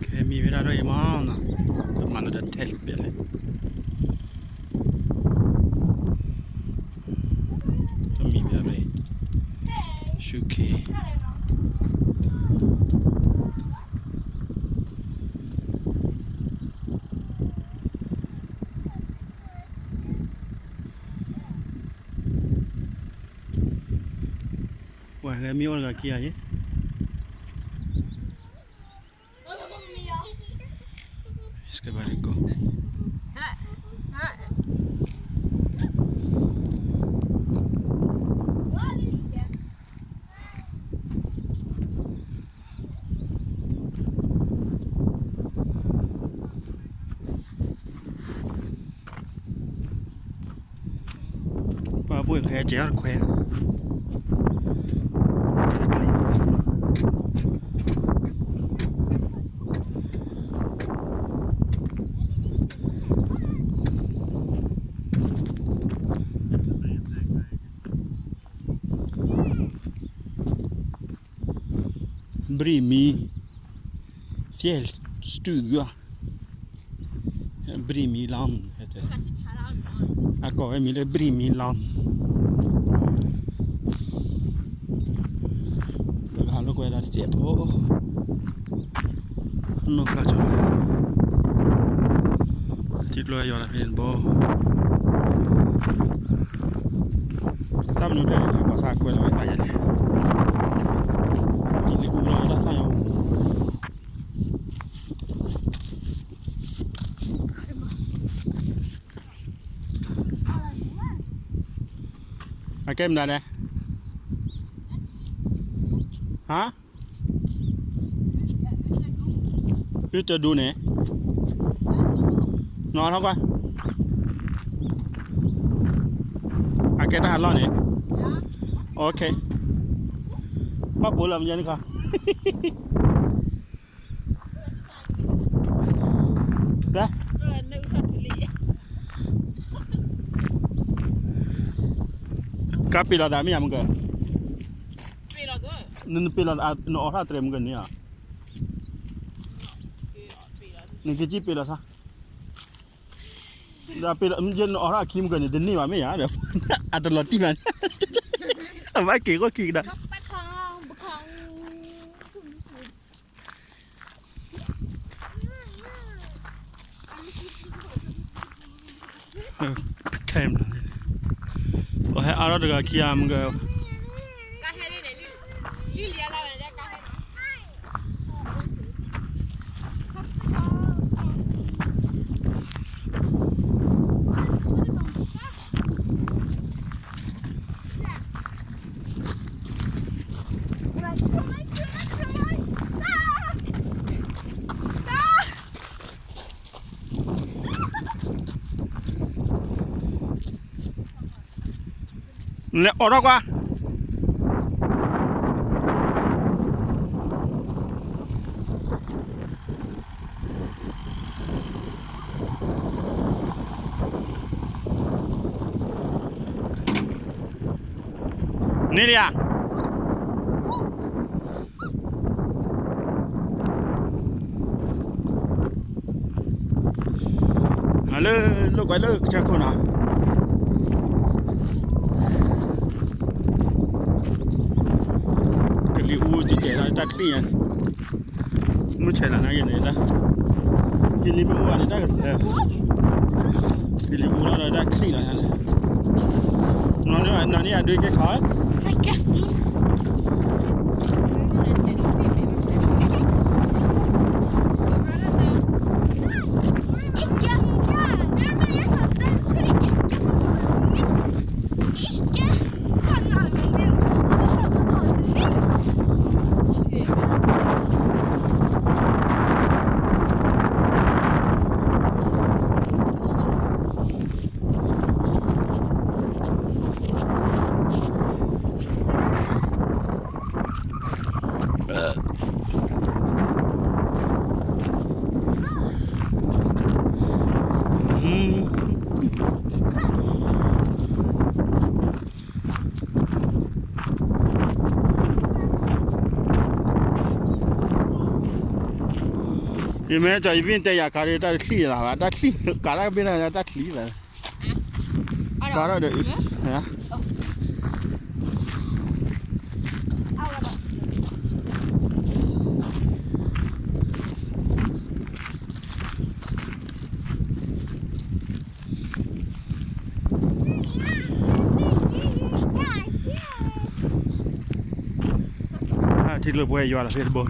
ကဲ မံဝဲဒၣ်ဒီးအံၤမးနီၤ, ပမၤလၢတၢ်ထဲလံပျဲၣ်လဲၣ်, မံဝဲဒၣ်ဒီးအံၤ, ဆူၣ်ခ့ ပှၤဟဲမံအိၣ်တဂၤခံဂၤယဲၢ်, စကဲဘၣ်တကီၢ် ပှၤပှ့ၤခဲကဲအီၤတခွဲး, ဘြံၣ်မံ သဲစတုၤယွၤ ဘြံၣ်မံလီၤ, အကိးဝဲမံၤလၢဘြံၣ်မံလီၤ, ပကဟးလိာ်ကွဲဒီးစဲးဖိ နီၢ်ဖျါကၠီ, ထံကျိယွၤလၢဖဲန့ၣ်တဘိ, တၢ်မနုၤတလဲၤခးကွၢ်ဆၣ်ကွဲလီၤဝဲ တၢ်ယဲလဲၣ်, ဒ်လံအူလီၤတၢ်သၣ်ညါ အကဲမနုၤလဲၣ်, ဟါ, အုၣ်တဒူန့ၣ်, နီၢ်ထီၣ်ကွၢ်, အကဲတၢ်ဟးလီၢ်န့ၣ်, ဘၣ်ပိာ်လီၤမယါန့ၣ်ခီ ကပ့ၤလီၤသးမ့ၢ်ယါမုၢ်ကၢ, နပ့ၤလီၤ, နအီၣ်ထီၣ်တြဲၤမုၢ်ကၢန့ၣ်ဧါ, နကစံၣ်ပ့ၤလီၤသး, နအီၣ်ထီၣ်အခံမုၢ်ကၢန့ၣ် တန့ၢ်ဘၣ်မ့ၢ်ယါဒီး, အတလီၤတံၢ်ဘၣ်န့ၣ်, အဘၣ်က့ၤဂီၢ်ခံကဒါ ခဲမး, ပှၤဟဲအါထီၣ်တဂၤခံဂၤမုၢ်ကၢ, လဲၤအိးထီၣ်ကွၢ် န့ၣ်လံဧါ, ဟးလၢလိာ်ကွဲလၢကစၢၢ်ခိၣ်နီၤ, ကလံၤအူကကဲးလီၤတၢ်ချံၣ်ညါ, မုၢ်ဆဲးလီၤနၤယဲန့ၣ်, ယလံၤမ့ၢ်အိၣ်ဘၣ်န့ၣ်တၢ်က, ကလံၤအူလီၤဒီးတၢ်ချံၣ်လီၤ, နီၢ်န့ၣ်အဒွဲကဲခါ Thank you. ယမ့ၢ်ကီၤ ယသ့ၣ်တဲယၤကါဒီး တၢ်တချံၣ်လၢၤဘၣ်, တၢ်ချံၣ် ကါတၢ်ကဘ့ၣ်တၢ်တချံၣ်လၢၤ, ကါထီၣ်ဒီး ထံကျိပှဲၤယွၤလီၤဖဲတဘိ,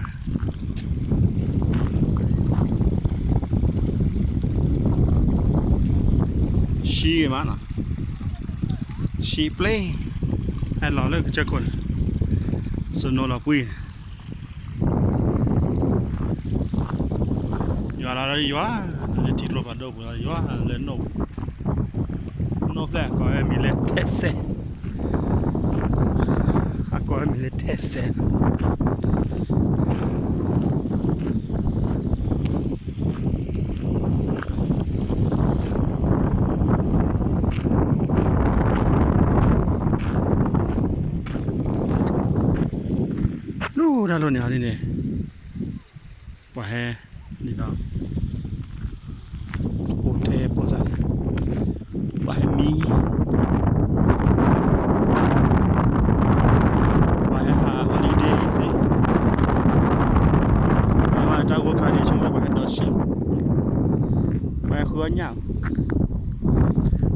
ဆံးဂ့ၤမးနီၤ, ဆံးပျ့ၤ, ဟဲလီၤလၢကစၢၢ်ခိၣ်န့ၣ်, စနိလီၤပှံၢ်န့ၣ် ယွၤလီၤလၢယွၤ, လၢထံကျိဖးဒိၣ်ပူၤလီၤယွၤ, လၢနိၣ်, နိၣ်ဖျဲၣ်အကိးဝဲမံၤလၢထဲးစဲး, အကိးဝဲမံၤလၢထဲးစဲး. လၢတၢ်လီၢ်န့ၣ်အီၤဒ်န့ၣ်, ပှၤဟဲ, ဒ်သိး, အိၣ်ထဲပိာ်စၢ်န့ၣ်, ပှၤဟဲမံ, ပှၤဟဲဟး holiday သ့ၣ်, မ့ၢ်ဝဲတၢ်ဂိၢ်ခါန့ၣ် ဆိကမိၣ်ပှၤဟဲဒီးဆံ, ပှၤဟဲဃုအီၣ်ညၣ်,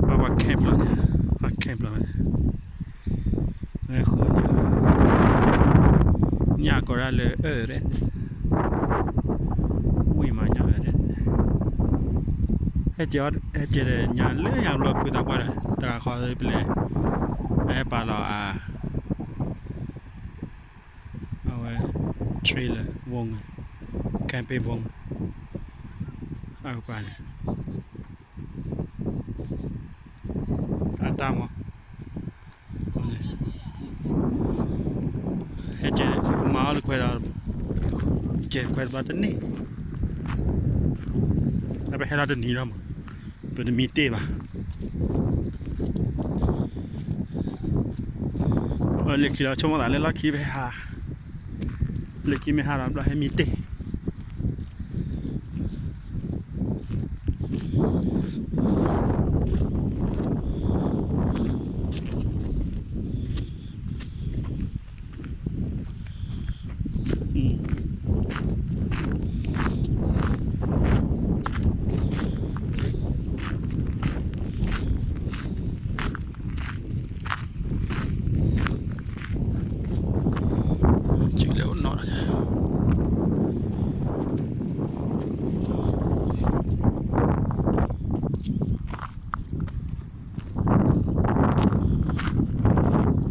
ပှၤ camp လီၤန့ၣ်, ပှၤ camp လီၤန့ၣ် ညၣ်ကိးဒၣ်လၢ အၢၣ်ရဲၣ်, ဝံၣ်မးညၣ်အၢၣ်ရဲၣ်, ဟဲကဲ, ဟဲကဲဒီးညၣ်လၢညၣ်ဘျီကွံာ်သးပှၢ်ဒီး တဂၤဃီပလဲၤ, ဟဲပာ်လီၤအါ, အဝဲ, trailer ဝီ, camping ဝီ, အကပၤန့ၣ် အတၢ်မး, ဟဲကဲ, မၤအီၣ်လၢခွဲးဒီး, ကဲခွဲးတဘျီတန့ၢ်, အပဟဲလီၤတနံၤလီၤမး, ပတမံတ့ၢ်ဘၣ်, လၢခံလီၤဆိကမိၣ်သးလၢလီၢ်ခံဖဲဟး, လၢခံမ့ၢ်ဟးဒီးဘျီဟဲမံတ့ၢ် ဟဲအိၣ်တဘျီ, ပှၤဘုၣ်ကျီၢ်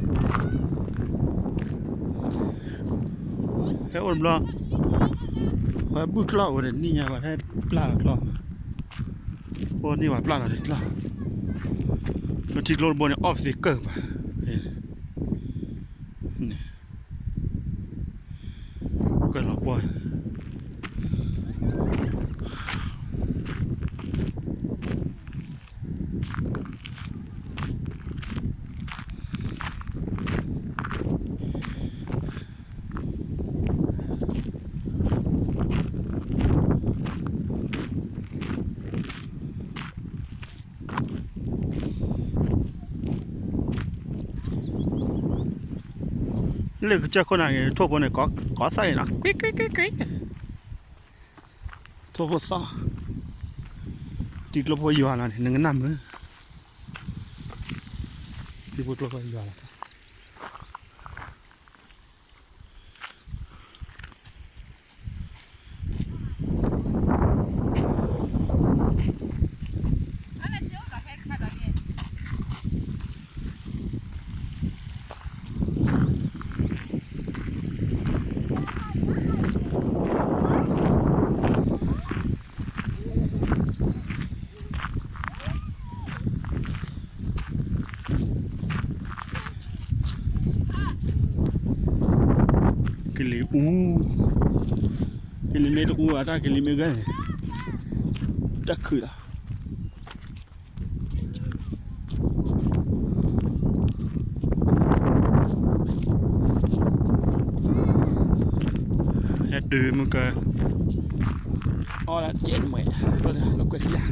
ဝဲဒီးနံၣ်ညါ ပှၤဟဲပျၢ်ကျီၢ်, အိၣ်န့ၢ်ပှၤပျၢ်လီၤဒီးကျီၢ်, ပထံကျိတဘိန့ၣ် အီၣ်ပသံကၢၢ်ပှၤ, န့ၣ် ကၢၢ်လီၤပှီၢ် လၢကစၢၢ်ခိၣ်နၤက့ၤ ထိၣ်ဖိန့ၣ် ကီသၣ်အံၤနီၤ ကွ့ကွ့ကွ့ကွ့, ထိၣ်ဖိသီၣ်, ထံကျိဖိယွၤလီၤန့ၣ် နကနၣ်မုာ်, ထံဖိကျိဖိယွၤလီၤ ကလံၤအူ, ကလံၤမ့ၢ်တအူအတၢ်ကလံၤမ့ၢ်ဂ့ၤန့ၣ် တၢ်ခုၣ်လီၤ. ဟဲ တုၤမုၢ်ကၢ အီၣ်ဒၣ်ကဲတမှဲၤ လီၤကွဲးထံယၤ